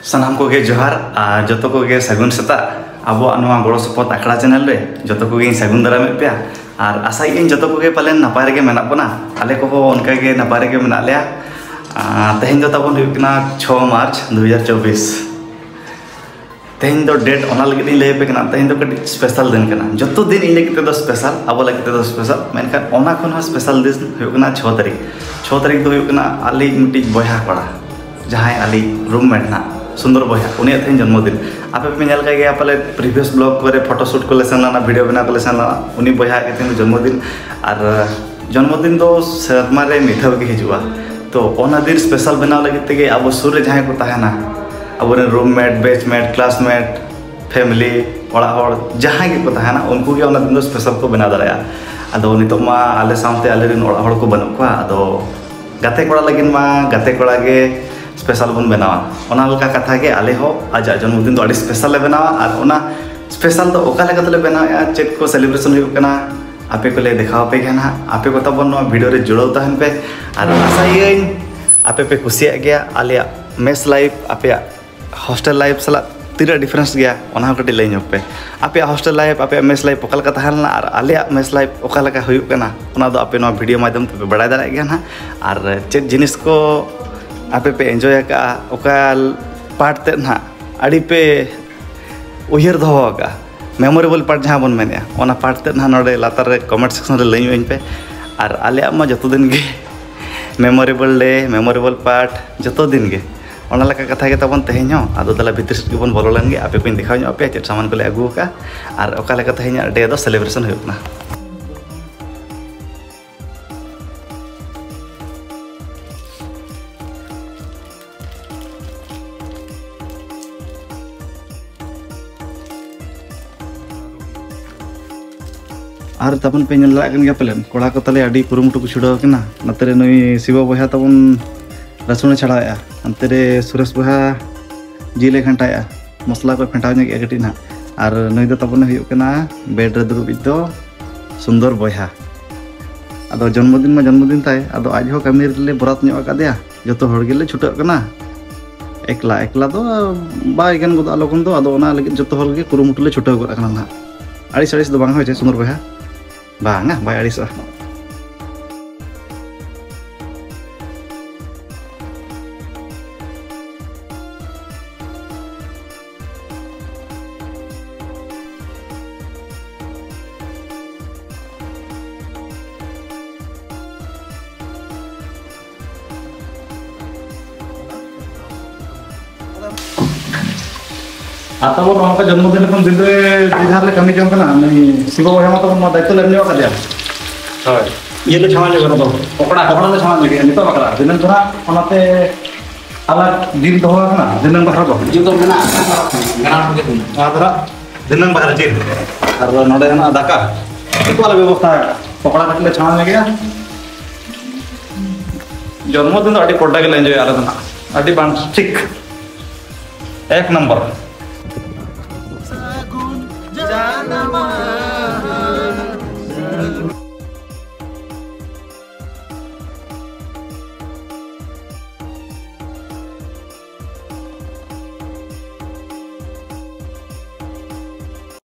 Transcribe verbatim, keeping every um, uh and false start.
ᱥᱟᱱᱟᱢ ᱠᱚᱜᱮ ᱡᱚᱦᱟᱨ ᱟᱨ ᱡᱚᱛᱚ ᱠᱚᱜᱮ ᱥᱟᱹᱜᱩᱱ ᱥᱮᱛᱟᱜ᱾ ᱟᱵᱚᱣᱟᱜ ᱱᱚᱣᱟ ᱜᱚᱲᱚ ᱥᱚᱯᱚᱦᱚᱫ ᱟᱠᱷᱲᱟ ᱪᱮᱱᱮᱞ ᱨᱮ ᱡᱚᱛᱚ ᱠᱚᱜᱮᱧ ᱥᱟᱹᱜᱩᱱ ᱫᱟᱨᱟᱢᱮᱫ ᱯᱮᱭᱟ᱾ ᱟᱨ ᱟᱥᱟᱭᱮᱫ ᱟᱹᱧ ᱡᱚᱛᱚ ᱠᱚᱜᱮ ᱯᱟᱞᱮᱱ ᱱᱟᱯᱟᱭ ᱨᱮᱜᱮ ᱢᱮᱱᱟᱜ ᱵᱚᱱᱟ᱾ ᱟᱞᱮ ᱠᱚᱦᱚᱸ ᱚᱱᱠᱟᱜᱮ ᱱᱟᱯᱟᱭ ᱨᱮᱜᱮ ᱢᱮᱱᱟᱜ ᱞᱮᱭᱟ᱾ ᱟᱨ ᱛᱮᱦᱮᱧ ᱫᱚ ᱛᱟᱵᱚᱱ ᱦᱩᱭᱩᱜ ᱠᱟᱱᱟ ᱪᱷᱚ ᱢᱟᱨᱪ ᱫᱩ ᱦᱟᱡᱟᱨ ᱪᱚᱵᱵᱤᱥ᱾ ᱛᱮᱦᱮᱧ ᱫᱚ ᱰᱮᱴ ᱚᱱᱟ ᱞᱟᱹᱜᱤᱫ ᱤᱧ ᱞᱟᱹᱭ ᱟᱯᱮ ᱠᱟᱱᱟ, ᱛᱮᱦᱮᱧ ᱫᱚ ᱠᱟᱹᱴᱤᱡ ᱥᱯᱮᱥᱟᱞ ᱫᱤᱱ ᱠᱟᱱᱟ᱾ ᱡᱚᱛᱚ ᱫᱤᱱ ᱤᱧ ᱞᱟᱹᱜᱤᱫ ᱛᱮᱫᱚ ᱥᱯᱮᱥᱟᱞ, ᱟᱵᱚ ᱞᱟᱹᱜᱤᱫ ᱛᱮᱫᱚ ᱥᱯᱮᱥᱟᱞ, ᱢᱮᱱᱠᱷᱟᱱ ᱚᱱᱟ ᱠᱷᱚᱱ ᱦᱚᱸ ᱥᱯᱮᱥᱟᱞ ᱫᱤᱱ ᱦᱩᱭᱩᱜ ᱠᱟᱱᱟ ᱪᱷᱚ ᱛᱟᱹᱨᱤᱠᱷ᱾ ᱪᱷᱚ ᱛᱟᱹᱨᱤᱠᱷ ᱫᱚ ᱦᱩᱭᱩᱜ ᱠᱟᱱᱟ ᱟᱞᱮᱭᱤᱡ ᱢᱤᱫᱴᱤᱡ ᱵᱚᱭᱦᱟ ᱠᱚᱲᱟ, ᱡᱟᱦᱟᱸᱭ ᱟᱞᱮᱭᱤᱡ ᱨᱩᱢᱢᱮᱴ ᱱᱟᱜ, ᱥᱩᱱᱫᱚᱨ ᱵᱚᱭᱦᱟ, ᱩᱱᱤᱭᱟᱜ ᱛᱮᱦᱮᱧ ᱡᱚᱱᱢᱚ ᱫᱤᱱ᱾ ᱟᱯᱮ ᱯᱮ ᱧᱮᱞ ᱠᱟᱜ ᱜᱮᱭᱟ ᱯᱟᱞᱮ, ᱯᱨᱤᱵᱷᱤᱭᱟᱥ ᱵᱞᱚᱜ ᱠᱚᱨᱮ ᱯᱷᱳᱴᱳ ᱥᱩᱴ ᱠᱚᱞᱮ ᱥᱮᱱ ᱞᱮᱱᱟ, ᱵᱷᱤᱰᱤᱭᱳ ᱵᱮᱱᱟᱣ ᱠᱚᱞᱮ ᱥᱮᱱ ᱞᱮᱱᱟ, ᱩᱱᱤ ᱵᱚᱭᱦᱟ ᱟᱜ ᱜᱮ ᱛᱮᱦᱮᱧ ᱫᱚ ᱡᱚᱱᱢᱚ ᱫᱤᱱ᱾ ᱟᱨ ᱡᱚᱱᱢᱚ ᱫᱤᱱ ᱫᱚ ᱥᱮᱨᱢᱟ ᱨᱮ ᱢᱤᱫ ᱫᱷᱟᱣ ᱜᱮ ᱦᱤᱡᱩᱜᱼᱟ᱾ ᱛᱚ ᱚᱱᱟ ᱫᱤᱱ ᱥᱯᱮᱥᱟᱞ ᱵᱮᱱᱟᱣ ᱞᱟᱹᱜᱤᱫ ᱛᱮᱜᱮ ᱟᱵᱚ ᱥᱩᱨ ᱨᱮ ᱡᱟᱦᱟᱸᱭ ᱠᱚ ᱛᱟᱦᱮᱱᱟ, ᱟᱵᱚᱨᱮᱱ ᱨᱩᱢᱢᱮᱴ, ᱵᱮᱪᱢᱮᱴ, ᱠᱞᱟᱥᱢᱮᱴ, ᱯᱷᱮᱢᱤᱞᱤ, ᱚᱲᱟᱜ ᱦᱚᱲ ᱡᱟᱦᱟᱸᱭ ᱜᱮᱠᱚ ᱛᱟᱦᱮᱱᱟ, ᱩᱱᱠᱩ ᱜᱮ ᱚᱱᱟ ᱫᱤᱱ ᱫᱚ ᱥᱯᱮᱥᱟᱞ ᱠᱚ ᱵᱮᱱᱟᱣ ᱫᱟᱲᱮᱭᱟᱜᱼᱟ᱾ ᱟᱫᱚ ᱱᱤᱛᱚᱜ ᱢᱟ ᱟᱞᱮ ᱥᱟᱶᱛᱮ ᱟᱞᱮᱨᱮᱱ ᱚᱲᱟᱜ ᱦᱚᱲ ᱠᱚ ᱵᱟᱹᱱᱩᱜ ᱠᱚᱣᱟ, ᱟᱫᱚ ᱜᱟᱛᱮ ᱠᱚᱲᱟ ᱞᱟᱹᱜᱤᱫ ᱢᱟ ᱜᱟᱛᱮ ᱠᱚᱲᱟ ᱜᱮ ᱥᱯᱮᱥᱟᱞ ᱵᱚᱱ ᱵᱮᱱᱟᱣᱟ᱾ ᱚᱱᱟ ᱞᱮᱠᱟ ᱠᱟᱛᱷᱟ ᱜᱮ ᱟᱞᱮ ᱦᱚᱸ ᱟᱡᱟᱜ ᱡᱚᱱᱢᱚ ᱫᱤᱱ ᱫᱚ ᱟᱹᱰᱤ ᱥᱯᱮᱥᱟᱞ ᱞᱮ ᱵᱮᱱᱟᱣᱟ᱾ ᱟᱨ ᱚᱱᱟ ᱥᱯᱮᱥᱟᱞ ᱫᱚ ᱚᱠᱟ ᱞᱮᱠᱟ ᱛᱮᱞᱮ ᱵᱮᱱᱟᱣᱮᱫᱼᱟ, ᱪᱮᱫ ᱠᱚ ᱥᱮᱞᱤᱵᱨᱮᱥᱚᱱ ᱦᱩᱭᱩᱜ ᱠᱟᱱᱟ, ᱟᱯᱮ ᱠᱚᱞᱮ ᱫᱮᱠᱷᱟᱣ ᱟᱯᱮ ᱜᱮᱭᱟ ᱱᱟᱦᱟᱜ᱾ ᱟᱯᱮ ᱠᱚ ᱛᱟᱵᱚᱱ ᱱᱚᱣᱟ ᱵᱷᱤᱰᱤᱭᱳ ᱨᱮ ᱡᱩᱲᱟᱹᱣ ᱛᱟᱦᱮᱱ ᱯᱮ᱾ ᱟᱨ ᱟᱥᱟᱭᱟᱹᱧ ᱟᱯᱮ ᱯᱮ ᱠᱩᱥᱤᱭᱟᱜ ᱜᱮᱭᱟ ᱟᱞᱮᱭᱟᱜ ᱢᱮᱥ ᱞᱟᱭᱤᱯᱷ, ᱟᱯᱮᱭᱟᱜ ᱦᱳᱥᱴᱮᱞ ᱞᱟᱭᱤᱯᱷ ᱥᱟᱞᱟᱜ ᱛᱤᱱᱟᱹᱜ ᱰᱤᱯᱷᱟᱨᱮᱱᱥ ᱜᱮᱭᱟ, ᱚᱱᱟ ᱦᱚᱸ ᱠᱟᱹᱴᱤᱡ ᱞᱟᱹᱭ ᱧᱚᱜ ᱯᱮ᱾ ᱟᱯᱮᱭᱟᱜ ᱦᱳᱥᱴᱮᱞ ᱞᱟᱭᱤᱯᱷ, ᱟᱯᱮᱭᱟᱜ ᱢᱮᱥ ᱞᱟᱭᱤᱯᱷ ᱚᱠᱟ ᱞᱮᱠᱟ ᱛᱟᱦᱮᱸ ᱞᱮᱱᱟ ᱟᱨ ᱟᱞᱮᱭᱟᱜ ᱢᱮᱥ ᱞᱟᱭᱤᱯᱷ ᱚᱠᱟ ᱞᱮᱠᱟ ᱦᱩᱭᱩᱜ ᱠᱟᱱᱟ, ᱚᱱᱟ ᱫᱚ ᱟᱯᱮ ᱱᱚᱣᱟ ᱵᱷᱤᱰᱤᱭᱳ ᱢᱟᱫᱽᱫᱷᱚᱢ ᱛᱮᱯᱮ ᱵᱟᱲᱟᱭ ᱫᱟᱲᱮᱭᱟᱜ ᱜᱮᱭᱟ ᱱᱟᱦᱟᱜ᱾ ᱟᱨ ᱪᱮᱫ ᱡᱤᱱᱤᱥ ᱠᱚ ᱟᱯᱮ ᱯᱮ ᱮᱱᱡᱚᱭ ᱟᱠᱟᱫᱼᱟ, ᱚᱠᱟ ᱯᱟᱨᱴ ᱛᱮᱫ ᱱᱟᱦᱟᱜ ᱟᱹᱰᱤ ᱯᱮ ᱩᱭᱦᱟᱹᱨ ᱫᱚᱦᱚ ᱟᱠᱟᱫᱼᱟ, ᱢᱮᱢᱳᱨᱮᱵᱚᱞ ᱯᱟᱨᱴ ᱡᱟᱦᱟᱸ ᱵᱚᱱ ᱢᱮᱱᱮᱫᱼᱟ, ᱚᱱᱟ ᱯᱟᱨᱴ ᱛᱮᱫ ᱱᱟᱦᱟᱜ ᱱᱚᱰᱮ ᱞᱟᱛᱟᱨ ᱨᱮ ᱠᱚᱢᱮᱱᱴ ᱥᱮᱠᱥᱚᱱ ᱨᱮ ᱞᱟᱹᱭ ᱧᱚᱜ ᱟᱹᱧ ᱯᱮ᱾ ᱟᱨ ᱟᱞᱮᱭᱟᱜ ᱢᱟ ᱡᱚᱛᱚ ᱫᱤᱱ ᱜᱮ ᱢᱮᱢᱳᱨᱮᱵᱚᱞ ᱰᱮ, ᱢᱮᱢᱳᱨᱮᱵᱚᱞ ᱯᱟᱨᱴ, ᱡᱚᱛᱚ ᱫᱤᱱ ᱜᱮ᱾ ᱚᱱᱟ ᱞᱮᱠᱟ ᱠᱟᱛᱷᱟ ᱜᱮ ᱛᱟᱵᱚᱱ ᱛᱮᱦᱮᱧ ᱦᱚᱸ᱾ ᱟᱫᱚ ᱫᱮᱞᱟ ᱵᱷᱤᱛᱤᱨ ᱥᱮᱫ ᱜᱮᱵᱚᱱ ᱵᱚᱞᱚ ᱞᱮᱱ ᱜᱮ, ᱟᱯᱮ ᱠᱚᱧ ᱫᱮᱠᱷᱟᱣ ᱧᱚᱜ ᱟᱯᱮᱭᱟ ᱪᱮᱫ ᱥᱟᱢᱟᱱ ᱠᱚᱞᱮ ᱟᱹᱜᱩ ᱟᱠᱟᱫᱼᱟ ᱟᱨ ᱚᱠᱟ ᱞᱮᱠᱟ ᱛᱮᱦᱮᱧᱟᱜ ᱰᱮ ᱫᱚ ᱥᱮᱞᱤᱵᱨᱮᱥᱚᱱ ᱦᱩᱭᱩᱜ ᱠᱟᱱᱟ᱾ ᱟᱨ ᱛᱟᱵᱚᱱ ᱯᱮ ᱧᱮᱞ ᱫᱟᱲᱮᱭᱟᱜ ᱠᱟᱱ ᱜᱮᱭᱟ ᱯᱟᱞᱮᱱ, ᱠᱚᱲᱟ ᱠᱚ ᱛᱟᱞᱮ ᱟᱹᱰᱤ ᱠᱩᱨᱩᱢᱩᱴᱩ ᱠᱚ ᱪᱷᱩᱴᱟᱹᱣ ᱟᱠᱟᱱᱟ᱾ ᱱᱚᱛᱮ ᱨᱮ ᱱᱩᱭ ᱥᱤᱵᱚ ᱵᱚᱭᱦᱟ ᱛᱟᱵᱚᱱ ᱨᱟᱹᱥᱩᱱᱮ ᱪᱷᱟᱲᱟᱣᱮᱫᱼᱟ, ᱚᱱᱛᱮ ᱨᱮ ᱥᱩᱨᱮᱥ ᱵᱚᱭᱦᱟ ᱡᱤᱞᱮ ᱜᱷᱟᱱᱴᱟᱭᱮᱫᱼᱟ, ᱢᱚᱥᱞᱟ ᱠᱚ ᱯᱷᱮᱸᱴᱟᱣ ᱧᱚᱜᱮᱫᱼᱟ ᱠᱟᱹᱴᱤᱡ ᱱᱟᱦᱟᱜ᱾ ᱟᱨ ᱱᱩᱭ ᱫᱚ ᱛᱟᱵᱚᱱᱮ ᱦᱩᱭᱩᱜ ᱠᱟᱱᱟ ᱵᱮᱰ ᱨᱮ ᱫᱩᱲᱩᱵ ᱤᱡ ᱫᱚ ᱥᱩᱱᱫᱚᱨ ᱵᱚᱭᱦᱟ᱾ ᱟᱫᱚ ᱡᱚᱱᱢᱚ ᱫᱤᱱ ᱢᱟ ᱡᱚᱱᱢᱚ ᱫᱤᱱ ᱛᱟᱭ, ᱟᱫᱚ ᱟᱡ ᱦᱚᱸ ᱠᱟᱹᱢᱤ ᱨᱮᱞᱮ ᱵᱚᱨᱟᱛ ᱧᱚᱜ ᱟᱠᱟᱫᱮᱭᱟ, ᱡᱚᱛᱚ ᱦᱚᱲ ᱜᱮᱞᱮ ᱪᱷᱩᱴᱟᱹᱜ ᱠᱟᱱᱟ᱾ ᱮᱠᱞᱟ ᱮᱠᱞᱟ ᱫᱚ ᱵᱟᱭ ᱜᱟᱱ ᱜᱚᱫᱚᱜᱼᱟ ᱞᱚᱜᱚᱱ ᱫᱚ᱾ ᱟᱫᱚ ᱚᱱᱟ ᱞᱟᱹᱜᱤᱫ ᱡᱚᱛᱚ ᱦᱚᱲ ᱜᱮ ᱠᱩᱨᱩᱢᱩᱴᱩ ᱞᱮ ᱪᱷᱩᱴᱟᱹᱣ ᱜᱚᱫ ᱟᱠᱟᱱᱟ ᱱᱟᱦᱟᱜ᱾ ᱟᱹᱲᱤᱥ ᱟᱹᱲᱤᱥ ᱫᱚ ᱵᱟᱝ, ᱦᱳᱭ ᱪᱮ ᱥᱩᱱᱫᱚᱨ ᱵᱚᱭᱦᱟ? ᱵᱟᱝᱟ, ᱵᱟᱭ ᱟᱹᱲᱤᱥᱚᱜᱼᱟ᱾ ᱟᱨ ᱛᱟᱵᱚᱱ ᱱᱚᱝᱠᱟ ᱡᱚᱱᱢᱚ ᱫᱤᱱ ᱠᱷᱚᱱ ᱫᱤᱱ ᱨᱮ ᱡᱮ ᱡᱟᱦᱟᱸ ᱞᱮ ᱠᱟᱹᱢᱤ ᱡᱚᱝ ᱠᱟᱱᱟ, ᱩᱱᱤ ᱥᱤᱵᱚ ᱵᱚᱭᱦᱟ ᱢᱟ ᱛᱟᱵᱚᱱ ᱱᱚᱣᱟ ᱫᱟᱭᱤᱛᱛᱚ ᱞᱮ ᱮᱢ ᱧᱚᱜ ᱟᱠᱟᱫᱮᱭᱟ᱾ ᱦᱳᱭ᱾ ᱤᱭᱟᱹ ᱞᱮ ᱪᱷᱟᱢᱟ ᱧᱚᱜᱟ ᱫᱚ᱾ ᱯᱚᱠᱚᱲᱟ, ᱯᱚᱠᱚᱲᱟ ᱞᱮ ᱪᱷᱟᱢᱟ ᱧᱚᱜᱟ ᱱᱤᱛᱚᱜ ᱵᱟᱠᱷᱨᱟ᱾ ᱫᱤᱱᱟᱹᱢ ᱫᱚ ᱦᱟᱸᱜ ᱚᱱᱟᱛᱮ ᱟᱞᱟᱜᱽ ᱡᱤᱞ ᱫᱚᱦᱚ ᱟᱠᱟᱱᱟ, ᱫᱤᱱᱟᱹᱢ ᱵᱟᱠᱷᱨᱟ ᱫᱚ᱾ ᱡᱤᱞ ᱫᱚ ᱢᱮᱱᱟᱜᱼᱟ, ᱜᱟᱱᱟ ᱜᱮ ᱢᱮᱱᱟᱜᱼᱟ᱾ ᱟᱨ ᱫᱚ ᱦᱟᱸᱜ ᱫᱤᱱᱟᱹᱢ ᱵᱟᱠᱷᱨᱟ ᱡᱤᱞ᱾ ᱟᱨ ᱱᱚᱰᱮ ᱦᱮᱱᱟᱜᱼᱟ ᱫᱟᱠᱟ᱾ ᱡᱚᱛᱚᱣᱟᱜ ᱞᱮ ᱵᱮᱵᱚᱥᱛᱷᱟ ᱟᱠᱟᱫᱼᱟ᱾ ᱯᱚᱠᱚᱲᱟ ᱠᱟᱹᱴᱤᱡ ᱞᱮ ᱪᱷᱟᱢᱟ ᱧᱚᱜᱟ᱾ ᱡᱚᱱᱢᱚ ᱫᱤᱱ ᱫᱚ ᱟᱹᱰᱤ ᱠᱚᱰᱟ ᱜᱮᱞᱮ ᱮᱱᱡᱚᱭᱟ ᱟᱞᱮ ᱫᱚ ᱦᱟᱸᱜ᱾ ᱟᱹᱰᱤ ᱵᱟᱝ ᱴᱷᱤᱠ᱾ ᱮᱠ ᱱᱚᱢᱵᱚᱨ᱾